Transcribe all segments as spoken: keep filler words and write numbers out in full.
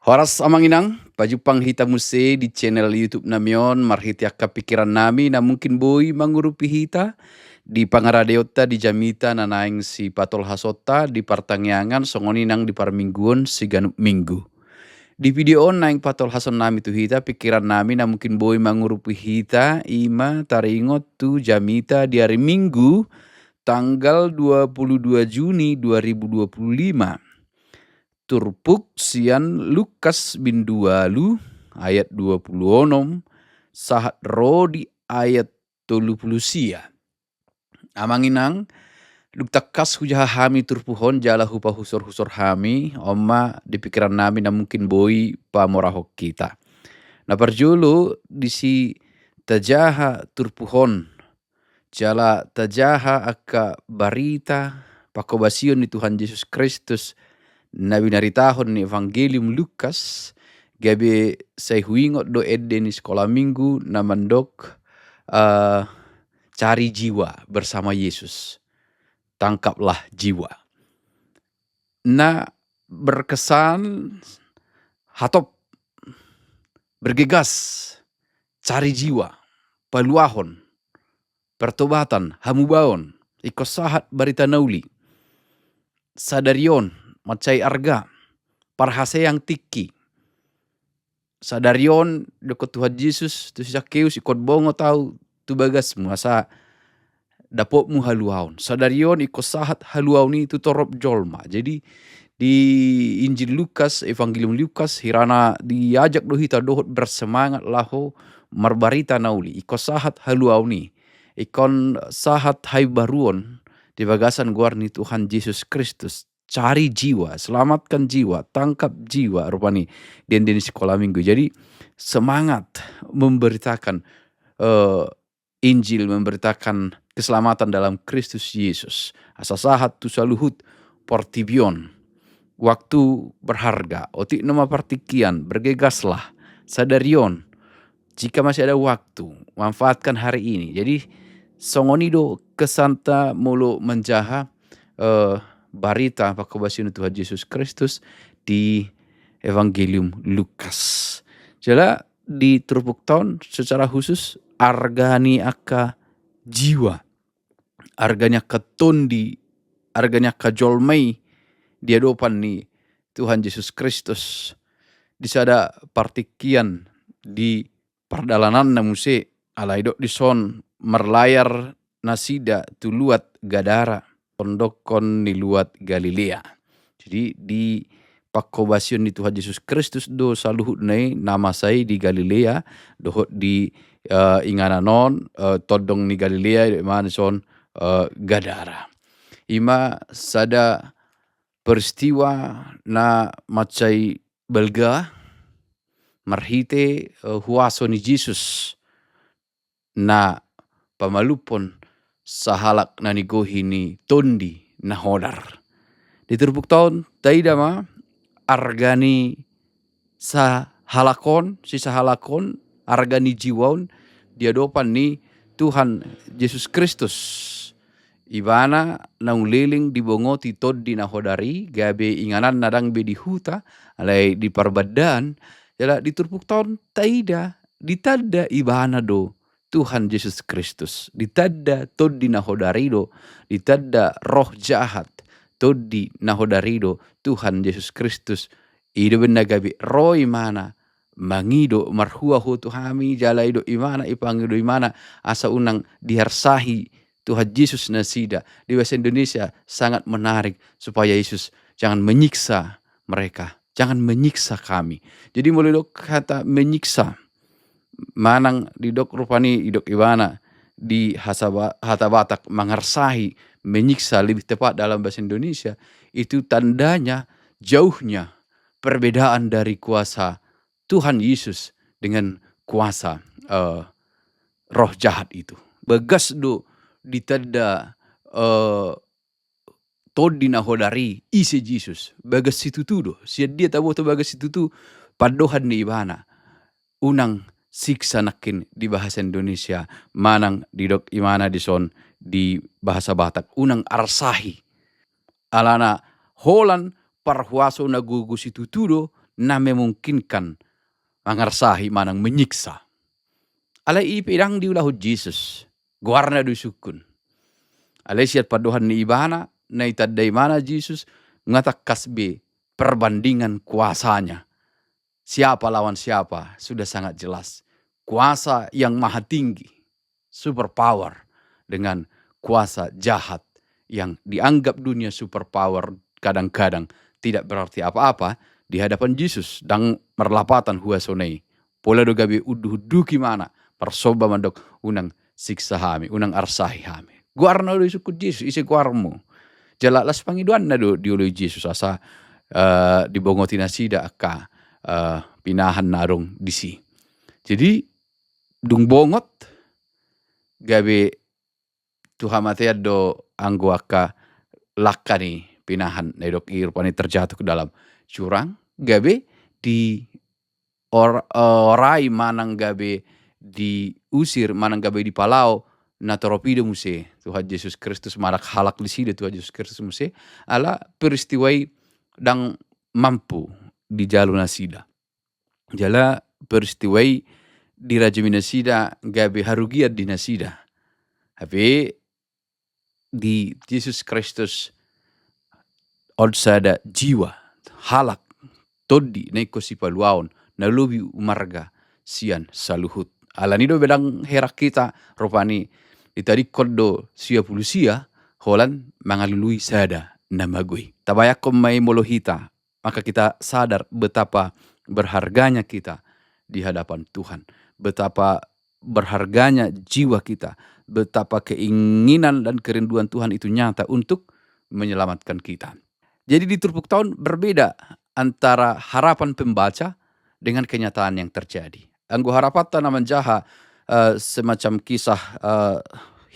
Horas amang inang, pajumpang hita muse di channel YouTube nami on, marhite angka pikiran nami na mungkin boi mangurupi hita di pangaradeonta di jamita na naeng sipatolhasonta di partangiangan songon i nang di parmingguon siganup minggu. Di video on naeng patolhason nami tu hita pikiran nami na mungkin boi mangurupi hita, ima taringot tu jamita di ari Minggu tanggal dua puluh dua Juni dua ribu dua puluh lima. Turpuk sian Lukas bindu ualu ayat dua puluh onom sahat ro di ayat tolu puluh sia. Amang inang, dung tangkas hujaha hami turpuk on jala hupahusor-husor hami, on ma di pikiran nami na mungkin boi pamorahon hita. Na parjolo disi tajaha turpuk on, jala tajaha angka barita pangkobasion ni Tuhan Jesus Kristus na binaritahon ni Evangelium Lukas, gabe sai huingot do ende ni sikola Minggu na mandok, eh, cari jiwa bersama Yesus, tangkaplah jiwa. Na berkesan hatop, bergegas, cari jiwa, paluahon, pertobatan, hamubaon, ingkon sahat barita na uli. Sadari on, mansai arga, parhaseang tingki. Sadari on, didok Tuhan Jesus tu si Sakeus, ingkon bongot ahu tu bagasmu, asa dapotmu haluaon. Sadari on ingkon sahat haluaon i tu torop jolma. Jadi di Injil Lukas, Evangelium Lukas, hirana diajak do hita dohot bersemangat laho marbarita na uli. Ingkon sahat haluaon i. Ingkon sahat haibaruon di bagasan goar ni Tuhan Jesus Kristus. Cari jiwa, selamatkan jiwa, tangkap jiwa, rupani di ende ni sikola Minggu. Jadi semangat memberitakan, eh, Injil, memberitakan keselamatan dalam Kristus Yesus. Asa sahat tu saluhut portibi on. Waktu berharga, otik nama partingkian, bergegaslah, sadari on. Jika masih ada waktu, manfaatkan hari ini. Jadi songon i do kesanta molo manjaha, eh, barita pangkobasion ni Tuhan Jesus Kristus di Evangelium Lukas. Jala di turpukta on secara khusus arga ni angka jiwa, arga ni angka tondi, arga ni angka jolma i di adopan ni Tuhan Jesus Kristus. Di sada partingkian di pardalananna muse, alai didok dison marlayar nasida tu luat Gadara, songon ni luat Galilea. Jadi di pangkobasion ni Tuhan Jesus Kristus do saluhutna i na masa i di Galilea, dohot di, eh, inganan on, eh, tondong ni Galilea, didok ima dison, eh, Gadara. Ima sada peristiwa na mansai balga marhite, eh, huaso ni Jesus na pamalumhon sahalak na nigohi ni tondi na hodar. Di turpukta on taida ma arga ni sahalak on, si sahalak on, arga ni jiwa on di adopan ni Tuhan Jesus Kristus. Ibana naung leleng dibongoti tondi na hodar i, gabe ingananna ndang be di huta, alai di parbandaan, jala di turpukta on taida, ditanda ibana do Tuhan Jesus Kristus, ditanda tondi na hodar i do, ditanda roh jahat, tondi na hodar i do Tuhan Jesus Kristus. I do umbahen na gabe ro imana mangido marhua ho tu hami, jala i do imana, ipangido imana asa unang diarsahi Tuhan Jesus nasida. Di bahasa Indonesia sangat menarik, supaya Yesus jangan menyiksa mereka, jangan menyiksa kami. Jadi molo didok kata menyiksa, manang didok rupani, didok ibana di hasa Ba-, hata Batak mangarsahi, menyiksa lebih tepat dalam bahasa Indonesia, itu tandanya jauhnya perbedaan dari kuasa Tuhan Yesus dengan kuasa, eh, roh jahat itu. Bagas do ditanda, eh, tondi na hodar i ise Jesus, bagas situtu do. Sian dia taboto bagas situtu? Pandohan ni ibana, unang siksa nangkin di bahasa Indonesia, manang didok imana dison di bahasa Batak, unang arsahi. Alana holan parhuaso na gogo situtu do na memungkinkan mangarsahi manang menyiksa. Alai i pe ndang diulahon Jesus, goarna do isungkun. Alai sian pandohan ni ibana, na itanda ibana Jesus, nga tangkas be perbandingan kuasanya. Siapa lawan siapa, sudah sangat jelas. Kuasa yang maha tinggi, super power, dengan kuasa jahat yang dianggap dunia super power, kadang-kadang tidak berarti apa-apa di hadapan Jesus. Ndang marlapatan huasona i. Pola do gabe unduhunduk ibana, marsomba mandok, unang siksa hami, unang arsahi hami. Goarna do isungkun Jesus, ise goarmu? Jala las pangidoanna do dioloi Jesus asa, eh, dibongoti nasida angka, eh, pinahan na adong disi. Jadi dung bongot, gabe tu hamatean do anggo angka langka ni pinahan, na didok i rupani terjatuh ke dalam jurang, gabe di or-, orai manang gabe diusir, manang gabe dipalao, na torop i do muse Tuhan Jesus Kristus manang halak disida Tuhan Jesus Kristus muse, ala peristiwa i ndang mampu dijalo nasida. Jala peristiwa i dirajumi nasida gabe harugian di nasida. Hape di Jesus Kristus on sada jiwa, halak, tondi na ingkon sipaluaon, na lobi umarga sian saluhut. Alani do be ndang heran hita, rupani ditadingkon do sia pulu sia holan mangalului sada na mago i. Tabayangkon ma i molo hita, maka kita sadar betapa berharganya kita di hadapan Tuhan. Betapa berharganya jiwa kita. Betapa keinginan dan kerinduan Tuhan itu nyata untuk menyelamatkan kita. Jadi di turpukta on berbeda antara harapan pembaca dengan kenyataan yang terjadi. Anggo harapanta na manjaha, eh, semacam kisah, eh,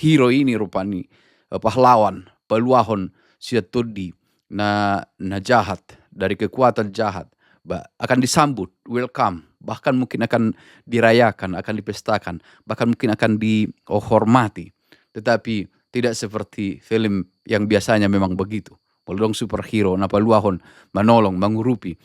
hero ini rupani, eh, pahlawan, paluahon sian tondi na, na jahat, dari kekuatan jahat, ba, akan disambut, welcome, bahkan mungkin akan dirayakan, akan dipestakan, bahkan mungkin akan dihormati. Tetapi tidak seperti film yang biasanya memang begitu. Molo adong superhero na paluahon, manolong, mangurupi.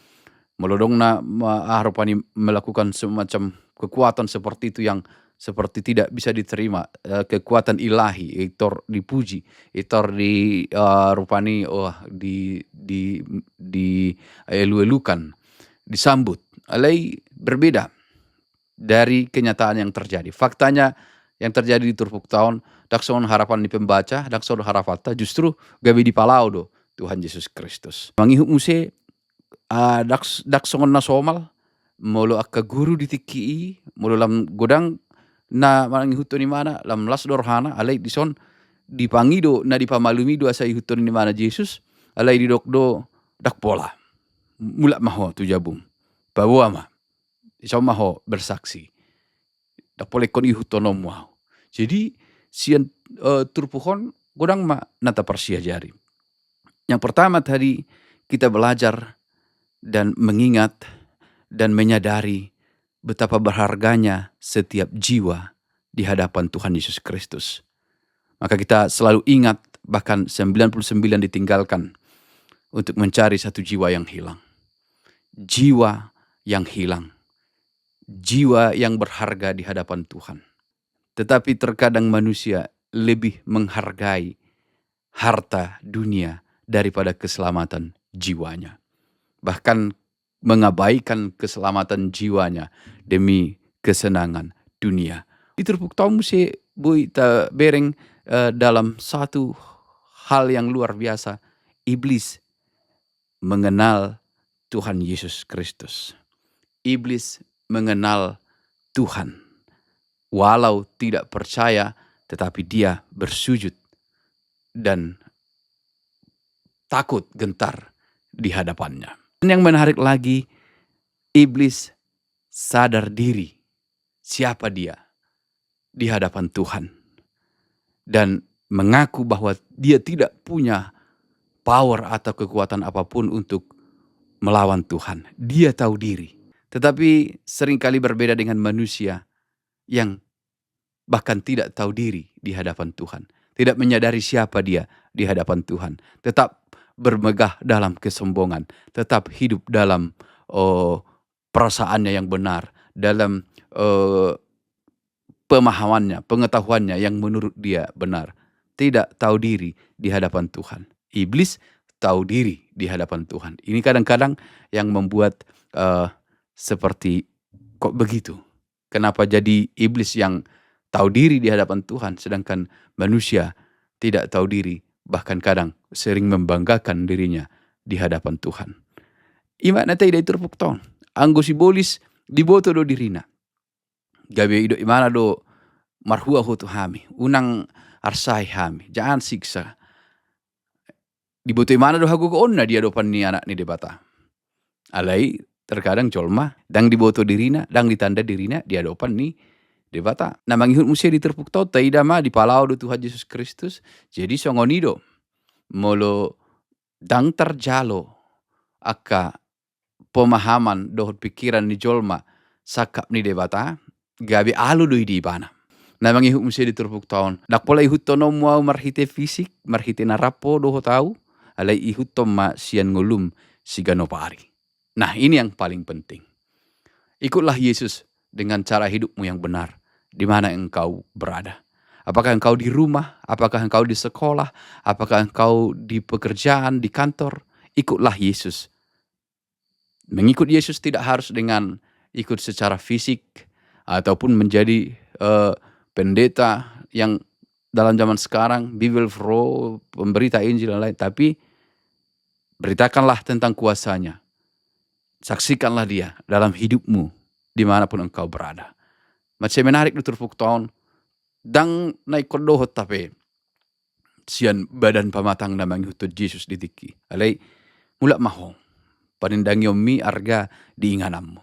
Molo adong na ma-, ah, rupani melakukan semacam kekuatan seperti itu yang seperti tidak bisa diterima, eh, kekuatan ilahi, i tor dipuji, i tor di, eh, rupani, oh, di, di, di elu-elukan, disambut. Alai berbeda dari kenyataan yang terjadi. Faktanya yang terjadi di turpukta on, ndang songon harapan ni pembaca, ndang songon harapanta, justru gabe dipalao do Tuhan Jesus Kristus. Mangihut muse, ah, ndang s-, ndang songon na somal, molo angka guru di tingki i, molo lam godang na mangihuthon ibana, lam las do rohana, alai dison dipangido, na dipamalum i do asa ihuthon ibana Jesus, alai didok do, ndang pola. Mulak ma ho tu jabum. Paboa ma. Dison ma ho bersaksi. Ndang pola ingkon ihuthononmu ahu. Jadi, sian, eh, turpuk on, godang ma na taparsiajari. Yang pertama tadi, kita belajar dan mengingat dan menyadari betapa berharganya setiap jiwa di hadapan Tuhan Yesus Kristus. Maka kita selalu ingat, bahkan sembilan puluh sembilan ditinggalkan untuk mencari satu jiwa yang hilang. Jiwa yang hilang. Jiwa yang berharga di hadapan Tuhan. Tetapi terkadang manusia lebih menghargai harta dunia daripada keselamatan jiwanya. Bahkan mengabaikan keselamatan jiwanya demi kesenangan dunia. Di turpukta on muse boi tabereng, eh, dalam satu hal yang luar biasa, iblis mengenal Tuhan Yesus Kristus. Iblis mengenal Tuhan. Walau tidak percaya, tetapi dia bersujud dan takut gentar di hadapannya. Dan yang menarik lagi, iblis sadar diri siapa dia di hadapan Tuhan dan mengaku bahwa dia tidak punya power atau kekuatan apapun untuk melawan Tuhan. Dia tahu diri. Tetapi seringkali berbeda dengan manusia yang bahkan tidak tahu diri di hadapan Tuhan. Tidak menyadari siapa dia di hadapan Tuhan. Tetap bermegah dalam kesombongan. Tetap hidup dalam, eh, perasaannya yang benar, dalam eh, pemahamannya, pengetahuannya yang menurut dia benar. Tidak tahu diri di hadapan Tuhan. Iblis tahu diri di hadapan Tuhan. Ini kadang-kadang yang membuat eh, seperti kok begitu. Kenapa jadi iblis yang tahu diri di hadapan Tuhan, sedangkan manusia tidak tahu diri, bahkan kadang sering membanggakan dirinya di hadapan Tuhan. I ma na taida i turpukta on. Anggo sibolis diboto do dirina. Gabe didok ibana do marhua ho tu hami, unang arsai hami, jangan siksa. Diboto ibana do hagogoonna di adopan ni Anak ni Debata. Alai terkadang jolma ndang diboto dirina, ndang ditanda dirina di adopan ni Debata. Na mangihut muse di turpukta on taida ma dipalao do Tuhan Jesus Kristus. Jadi songon i do, molo ndang tarjalo angka pemahaman dohot pikiran ni jolma sangkap ni Debata, gabe alo do i di ibana. Na mangihut muse di turpukta on, ndang pola ihuthononmu ahu marhite fisik, marhite na rap ho dohot ahu, alai ihuthon ma sian ngolum siganup ari. Nah, ini yang paling penting. Ikutlah Yesus dengan cara hidupmu yang benar, di mana engkau berada. Apakah engkau di rumah? Apakah engkau di sekolah? Apakah engkau di pekerjaan, di kantor? Ikutlah Yesus. Mengikut Yesus tidak harus dengan ikut secara fisik ataupun menjadi eh, pendeta yang dalam zaman sekarang, Bibelvrouw, pemberita Injil dan lain, tapi beritakanlah tentang kuasa-Nya. Saksikanlah Dia dalam hidupmu dimanapun engkau berada. Mansai menarik do turpukta on, ndang na ingkon dohot hape sian badan pamatang na mangihuthon Jesus di tingki. Alai mulak ma ho, panindangionmi arga di ingananmu.